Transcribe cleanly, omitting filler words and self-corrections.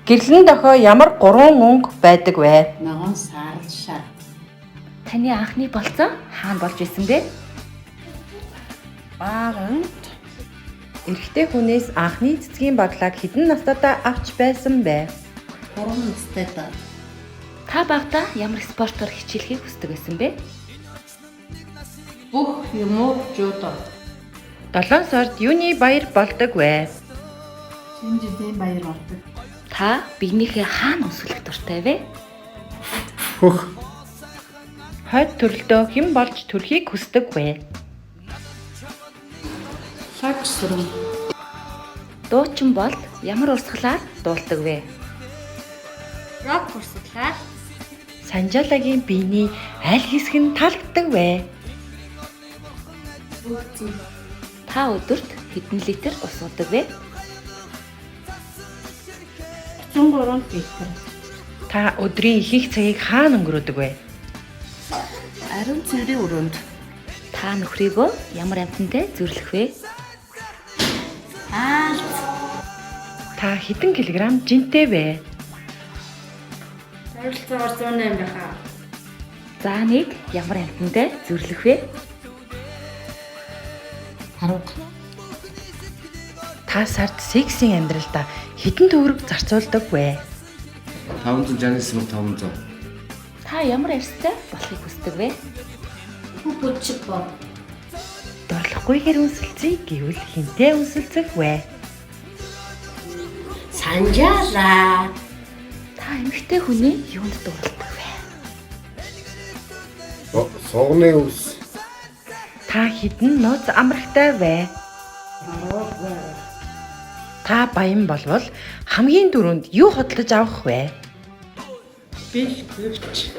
Гэрлэн дохио ямар гурван өнгө байдаг вэ? Ногоон, саарал, шар. Таны анхны болцоо хаана болж исэн бэ? Бааранд. Эрэгтэй хүнээс анхны цэцгийн баглааг хэдэн настайдаа авч байсан бэ? 3 настайдаа. Та багадаа ямар спортоор хичээлэхийг хүсдэг байсан бэ? Бүх юм уу жудо. 7 сард юуны баяр болдог вэ? Шинэ жилийн баяр болдог. Та биенийхээ хаана өмсгөлөх дуртай вэ? Хөх. Хойд төрөлдөө хэн болж төрхийг хүсдэг вэ? Лаг сүрэн. Дуучин бол ямар урсгалаар дуулдаг вэ? Рок урсгалаар. Санжаалагийн биений аль хэсэг нь таалагддаг вэ? Бүх зүйл. Та өдөрт хэдэн литр ус уудаг вэ? 33 литр. Та өдрийн ихэнх цагийг хаана өнгөрөөдөг вэ? Ариун цэврийн өрөөнд. Та нөхрийгөө ямар амьтантай зөвлөх вэ? Аалз. Та хэдэн килограмм жинтэй вэ? Ойролцоогоор 108 байхаа. Зааныг ямар амьтантай зөвлөх вэ? Харуг. Та сард сексийн амьдралдаа хэдэн төгрөг зарцуулдаг вэ? 569 500. Та ямар арьстай болохыг хүсдэг вэ? Бүжиг бод. Дурлахгүйгээр үнсэлцье гэвэл хэнтэй үнсэлцэх вэ? Санжаалаа. Та эмэгтэй хүний юунд дурлалдаг вэ? Сугны ус. Та хэдэн нууц амрагтай вэ? Та баян болвол хамгийн түрүүнд юу худалдаж авах вэ? Бэлгэвч.